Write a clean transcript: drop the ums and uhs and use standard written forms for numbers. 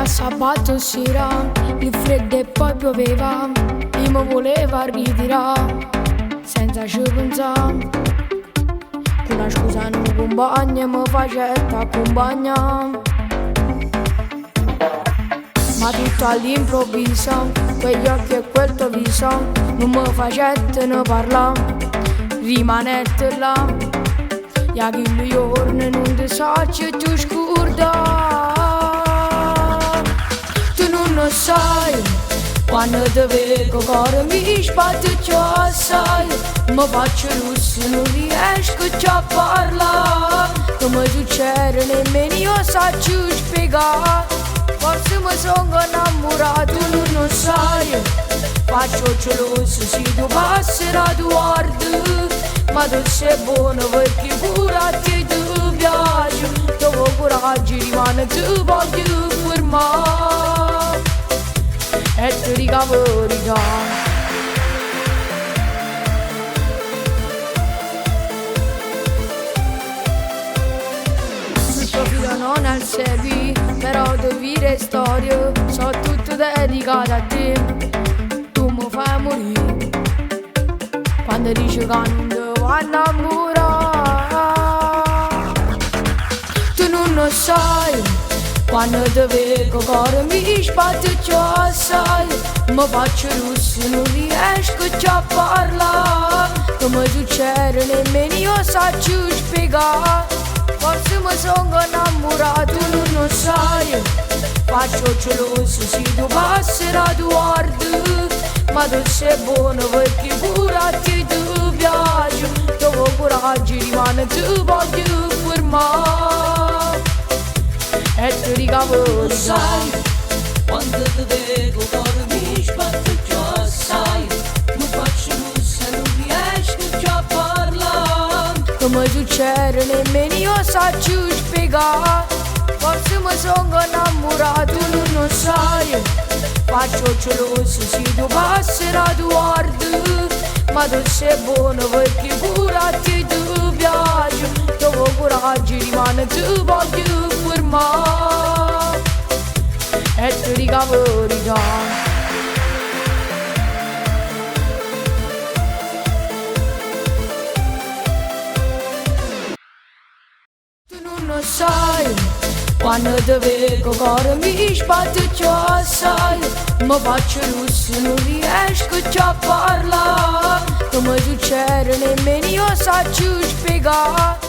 Sabato sera, il freddo e poi pioveva, io mi volevo ritirare, senza ci pensare. Con la scusa nu cumpagno mi facette accompagnare. Ma tutto all'improvviso, quegli occhi e quel tuo viso, non mi facettero parlare, rimanette là. E a quel giorno non ti saccio più scordare. Tu non lo sai, quando ti vedo cuore mi sbatte più assai. Mi faccio rosso, non riesco più a parlare. Come succede nemmeno io saccio spiegare. Forse mi sono innamorato, tu non lo sai. Faccio geloso se tu passi la guardi. Ma tu sei buono perché pure a te ti piace. Dove coraggio rimane ti voglio fermare. E ti dico la verità. Sul profilo non al segui, però ti vire storie, sono tutte dedicate a te. Tu mi fai morire quando dici che non ti vuoi innamorare. Tu non lo sai, quando ti vedo cuore mi sbatte più assai. Mi faccio rosso, non riesco più a parlare. Come succede nemmeno io saccio spiegare. Forse mi sono innamorato, tu non lo sai. Faccio geloso se tu passi la guardi. Ma tu sei buono perché pure a te ti piace. Dove coraggio rimane ti voglio fermare. E ti dico la verità. Sai, quando ti vedo cuore mi sbatte più assai. Mi faccio rosso e non riesco più a parlare. Come succede nemmeno io saccio spiegare. Forse mi sono innamorato, tu non lo sai. Faccio geloso se tu passi la guardi. Ma tu sei buono perché pure a te ti piace. Dove coraggio rimane ti voglio fermare. E ti dico la verità. Tu non lo sai, quando ti vedo cuore mi sbatte più assai. Mi faccio rosso, non riesco più a parlare. Come succede nemmeno io saccio spiegare.